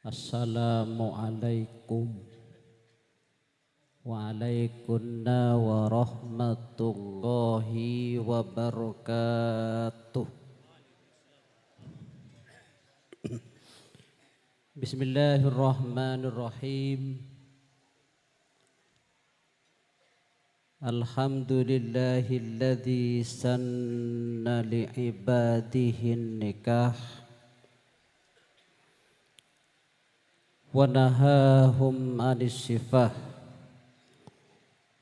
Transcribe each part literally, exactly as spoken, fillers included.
Assalamualaikum. Waalaikumsalam warahmatullahi wabarakatuh. Bismillahirrahmanirrahim. Alhamdulillahilladzi sanna li ibadihin nikah wa nahahum anis sifah.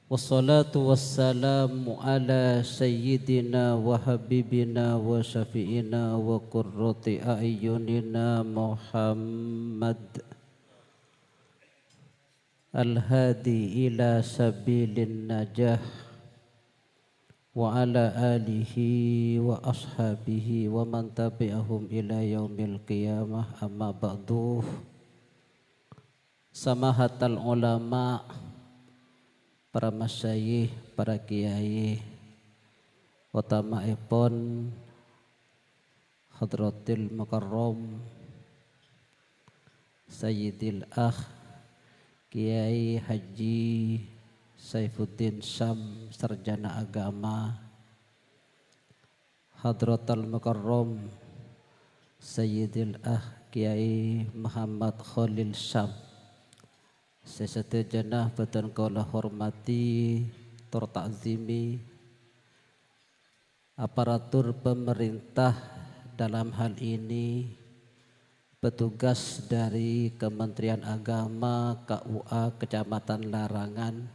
Wassalatu wassalamu ala sayyidina wa habibina wa syafi'ina wa qurrati a'yunina Muhammad al-hadi ila sabilin najah, wa ala alihi wa ashabihi wa man tabi'ahum ila yaumil qiyamah, amma ba'du. Samahatal ulama, para masyayikh, para kiai, otama'èpon Hadratil Mukarram Sayyidil Akh Kiai Haji Saifuddin Syam, Sarjana Agama, Hadratal Mukarram Sayyidil Akh Kiai Muhammad Khalil Syam, sè sadhâjâna bâdhân kaulâ hormadhi tor ta'zimi, aparatur pemerintah, dalam hal ini petugas dari Kementerian Agama, K U A Kecamatan Larangan,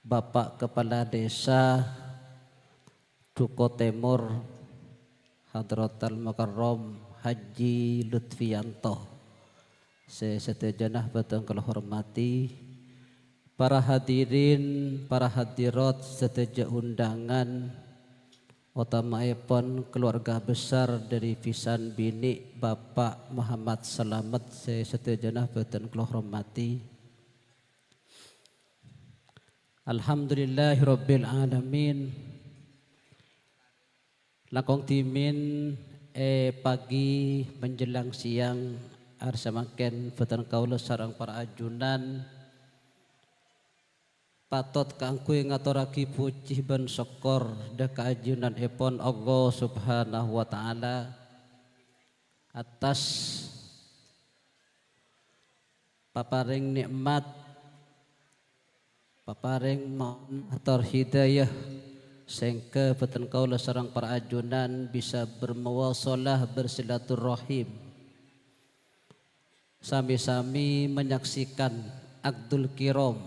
Bapak Kepala Desa Duko Tèmor, Hadratal Mukarram Haji Lutfianto, sè sadhâjâna bâdhân kaulâ hormadhi, para hadirin, para hadirat, sadhâjâ undangan, otama'èpon keluarga besar dari bhisan binè' Bapak Muhammad Slamet sè sadhâjâna bâdhân kaulâ hormadhi. Alhamdulillahirabbil alamin. Langkong dhimèn è pagi menjelang siang, arè samangkèn bhâdhân kaulâ sareng para ajunan patot kaangghuy ngatorraghi pojhi bân sokkor dhâ' ka ajunanèpon Allah Subhanahu wa Ta'ala attas paparèng nè'mat, paparèng ma'onah tor hidayah, sehingga bhâdhân kaulâ sareng para ajunan bisa bermuwasalah, bersilaturrahim, sami-sami menyaksikan akdul kiram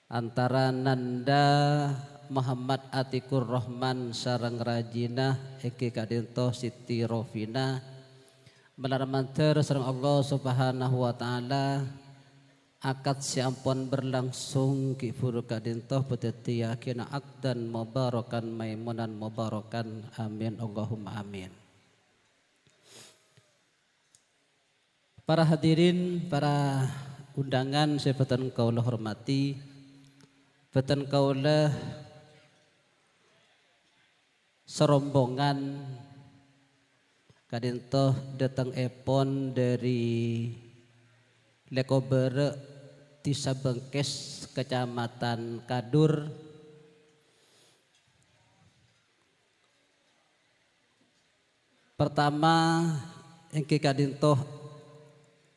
antara Nanda Muhammad Atikur Rahman sareng rajina èngghi ka'dinto Siti Rofina. Malar mandhâr sareng Allah Subhanahu wa Ta'ala, akad sè ampon berlangsung ghi' bhuru ka'dinto padhâddhiyâghinah akdan mubarakan maimunan mubarakan. Amin, Allahumma amin. Para hadirin, para undangan sè bhâdhân kaulâ hormadhi, bhâdhân kaulâ sarombongan ka'dinto dhâtengngèpon dhâri Lèko Bârâ', Dhisa Bengkes, Kecamatan Kadur. Pertama, èngghi ka'dinto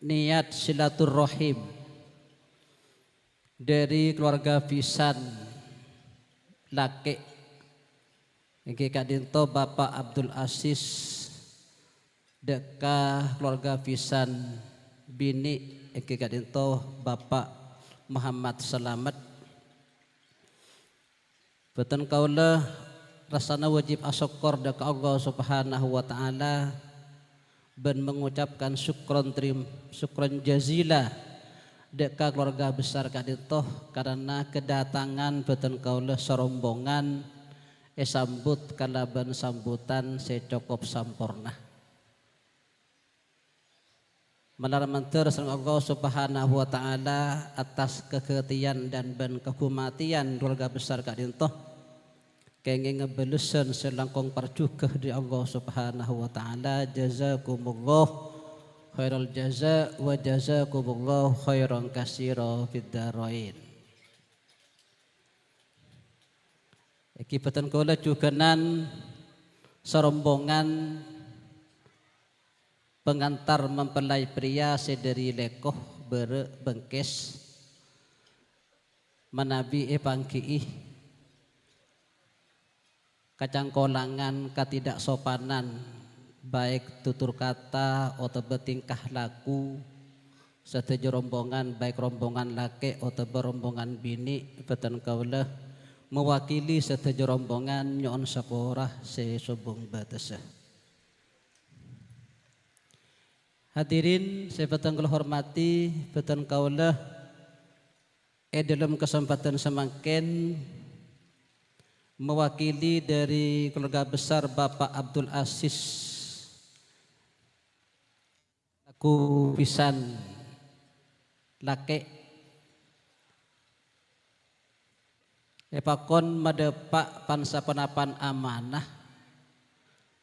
niyat silaturrahim dhâri keluarga bhisan lakè', èngghi ka'dinto Bapak Abdul Aziz, dhâ' ka keluarga bhisan binè', èngghi ka'dinto Bapak Muhammad Slamet. Bhâdhân kaulâ rassana wajib asokkor dhâ' ka Allah Subhanahu wa Ta'ala bân mengucapkan syukron terim-, syukron jazila dhâ' ka keluarga besar ka'dinto karana kedatangan bhâdhân kaulâ sarombongan èsambut kalabân sambutan sè cokop samporna. Malar mandhâr sareng Allah Subhanahu wa Ta'ala atas kaghâtèyan dan bân kaghumatiyan keluarga besar ka'dinto. Kèngèng bâlessan sè langkong parjhughâ dâri Allah Subhanahu wa Ta'ala. Jazakumullah khairal jaza wa jazakumullah khairan katsira fid darain. Èngghi bhâdhân kaulâ jhughânan sarombongan pengantar mempelai pria sè dâri Lèko, Bârâ', Bengkes, manabi èpangghi'i kacangkolangan, katidaksopanan, baik tutur kata otabâ tingkah laku sadhâjâ rombongan, baik rombongan lakè' otabâ rombongan binè', bhâdhân kaulâ mewakili sadhâjâ rombongan nyo'on sapora sè sobung bâtessa. Hadirin sè bhâdhân kaulâ hormati, bhâdhân kaulâ è dâlem kasempadhân samangkèn mewakili dâri keluarga besar Bapak Abdul Aziz, laku bhisan lakè', èpakon madâpa' pan-saponapan amanah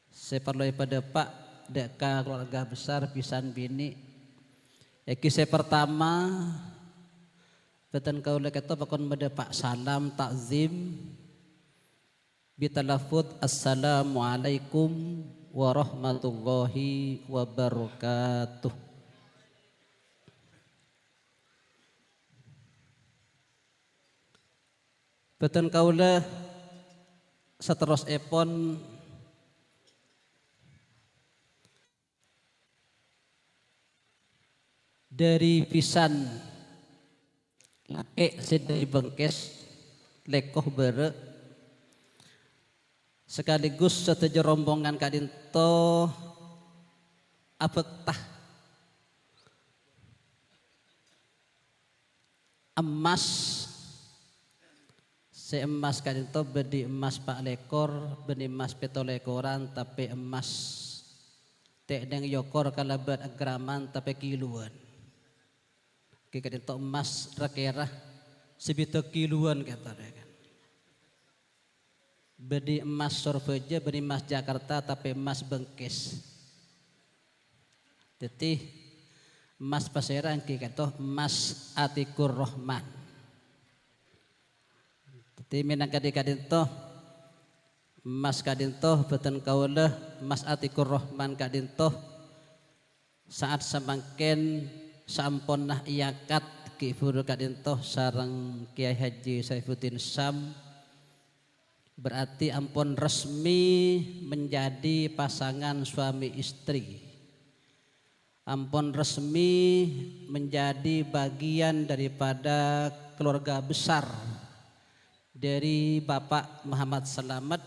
sè parlo èpadâpa' dâ' ka keluarga besar bhisan binè'. Èngghi sè partama, bhâdhân kaulâ kèto pakon madâpa' salam ta'zim bitalaffuz, "Assalamualaikum warahmatullahi wabarakatuh." Bhâdhân kaulâ saterrossèpon dâri bhisan lakè' sè dâri Bengkes, Lèko, Bârâ', sekaligus sadhâjâ rombongan ka'dinto abhâkta emmas. Sè emmas ka'dinto bâdhi emmas pa' lèkor, bâdhi emmas pètto lèkoran, tapè emmas tèdheng èokor kalabân agraman, tapè kilowan. Ghi ka'dinto emmas ra-kèra sabidhâk kilowan kèto, kan. Bâdhi emmas Sorbhâjâ, bâdhi emmas Jakarta, tapè emmas Bengkes. Dhâddhi, emmas pasèra èngghi ka'dinto emmas Atikur Rahman. Dhâddhi, mènangka dhi ka'dinto, emmas ka'dinto, bhâdhân kaulâ, emmas Atikur Rahman ka'dinto, sa'at samangkèn saamponna èakad ghi' bhuru ka'dinto sareng Kyai Haji Saifuddin Syam, berarti ampon resmi menjadi pasangan suami istri. Ampon resmi menjadi bagian daripada keluarga besar dâri Bapak Muhammad Slamet,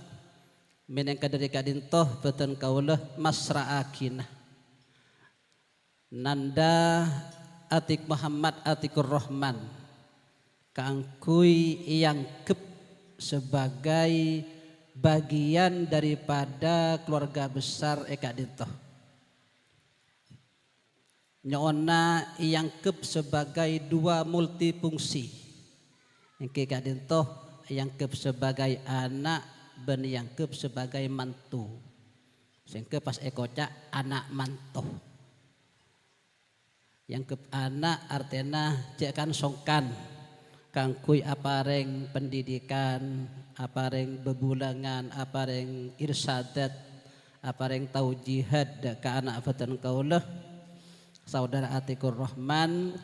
mènangka dâri ka'dinto bhâdhân kaulâ masra'aghina Nanda Atik Muhammad Atikur Rahman kaangghuy èangghep sebagai bagian daripada keluarga besar è ka'dinto. Nyo'ona èangghep sebagai dua multifungsi. Èngghi ka'dinto èangghep sebagai ana' bân èangghep sebagai mantu. Sèngghâ pas èkoca' ana' manto. Èangghep ana' artèna jhâ' kan-songkan kaangghuy aparèng pendidikan, aparèng bhâbhulângan, aparèng irsadat, aparèng taujihat dâ' ka ana' bhâdhân kaulâ, Saudara Atikur Rahman,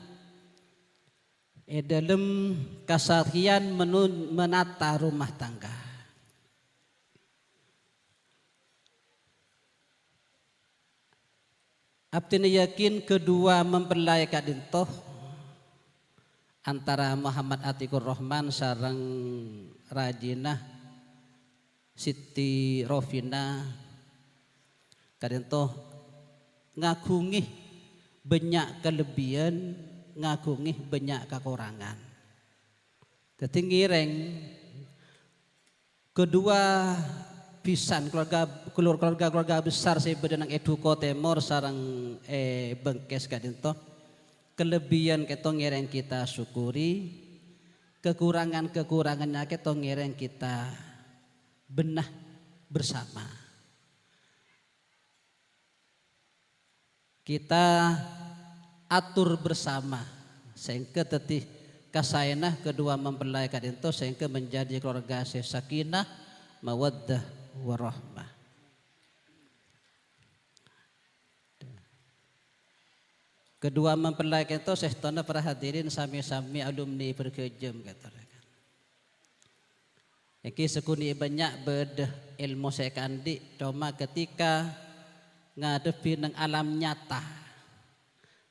è dâlem kasakhèyan menun-, menata rumah tangga. Abdhina yakin kedua mempelai ka'dinto, antara Muhammad Atikur Rahman sareng rajina Siti Rofina, ka'dinto ngaghungè bânnya' kalebbiyan, ngaghungè bânnya' kakorangan. Dhâddhi ngèrèng kedua bhisan keluarga, keluarga-keluarga besar sè bâdâ neng è Duko Tèmor sareng è Bengkes ka'dinto. Kalebbiyan kèto ngèrèng kita syukuri, kakorangan-kakoranganna kèto ngèrèng kita bennah bersama. Kita atur bersama, sehingga daddi kasaèna kedua mempelai ka'dinto sehingga menjadi keluarga sè sakinah, mawaddah, warahmah. Kedua mempelai ka'dinto sè sèttona para hadirin sami-sami alumni Bergejam ka'dinto. Èngghi sakonè' bânnya' bâdâ èlmo sè èkaandi', coma ketika ngadhebbhi neng alam nyata,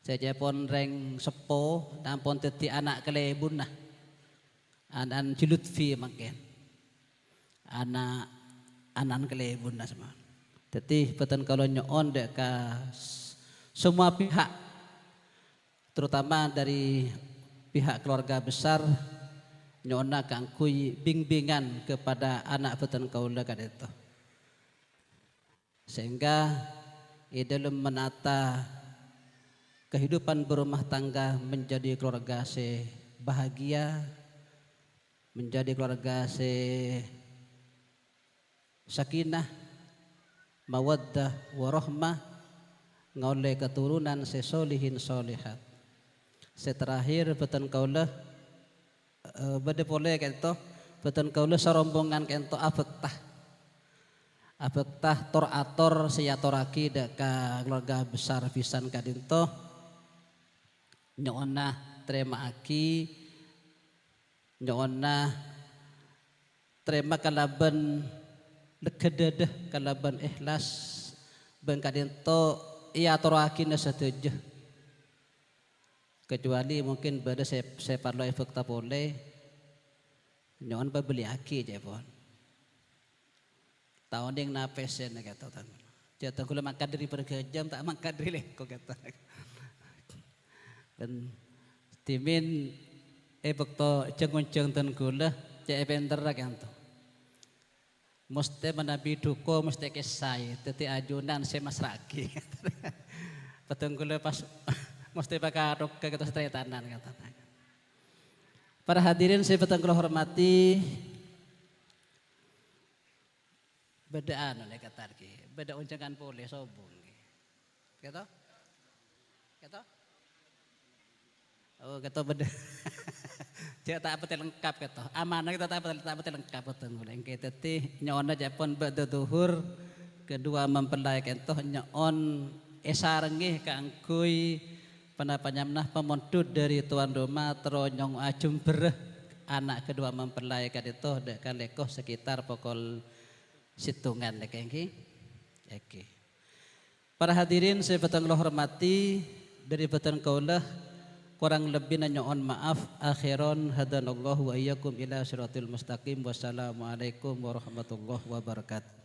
sè ca'èpon rèng seppo, ampon daddi ana' kalèbunna. Ana'an Ji Lutfi mangkèn. Ana', ana'an kalèbunna sè mangkèn. Daddi, bhâdhân kaulâ nyo'on dâ' ka s-, semua pihak, terutama dari pihak keluarga besar, nyo'ona kaangghuy bimbingan kepada ana' bhâdhân kaulâ ka'dinto. Sehingga è dâlem menata kehidupan berumah tangga menjadi keluarga sè bahagia, menjadi keluarga sè sakinah, mawaddah, warahmah, ngaollè katurunan sè solihin solihat. Sè terakhir, bhâdhân kaulâ, eh, bâdâ polè ka'dinto, bhâdhân kaulâ sarombongan ka'dinto abhâkta. Abhâkta tor-ator sè èatorraghi dâ' ka keluarga besar bhisan ka'dinto. Nyo'ona tarèma'aghi, nyo'ona tarèma kalabân lega dâdâ, kalabân ikhlas, bân ka'dinto èatorraghina sadhâjâ. Kecuali mungkin bâdâ sè, sè parlo èbhâkta polè, nyo'on pabelliyaghi, ca'èpon. Ta' onèng napèsèn ka'dinto, tan. Jhâ' tang kaulâ mangkat dâri Bergejam, ta' mangkat dâri lèngko ka'dinto. Bân dhimèn è bâkto jâng-onjâng dhân kaulâ, cè' èpènterra ka'dinto. Mostè manabi duko, mostè kèsaè, daddi ajunan sè masra'aghi. Bhâdhân kaulâ pas mostè pakathok ka ka'dinto sataretanan, ka'dinto. Para hadirin sè bhâdhân kaulâ hormatè, bâdâ anu nè ka'dinto ghi, bâdâ onjhângan polè sobung ghi. Ka'dinto? Ka'dinto? Oh, ka'dinto bâdâ. Jhâ' ta' patè lengkap ka'dinto. Amanah ka'dinto ta' patè, ta' patè lengkap ka'dinto. Èngghi, daddi nyo'ona jhâ' pon ba'da dhuhur, kedua mempelai ka'dinto nyo'on èsarengngè kaangghuy pana-, panyamana pamondhut dâri tuan rumah, terro nyongngo'a jembherrâ ana' kedua mempelai ka'dinto dâ' ka lèngko sekitar pokol sèttongan, èngghi. Èngghi. Para hadirin sè bhâdhân kaulâ hormatè, dâri bhâdhân kaulâ, korang lebbina nyo'on ma'af. Akhiran, hadanallahu wa iyyakum ila siratil mustaqim. Wassalamualaikum warahmatullahi wabarakatuh.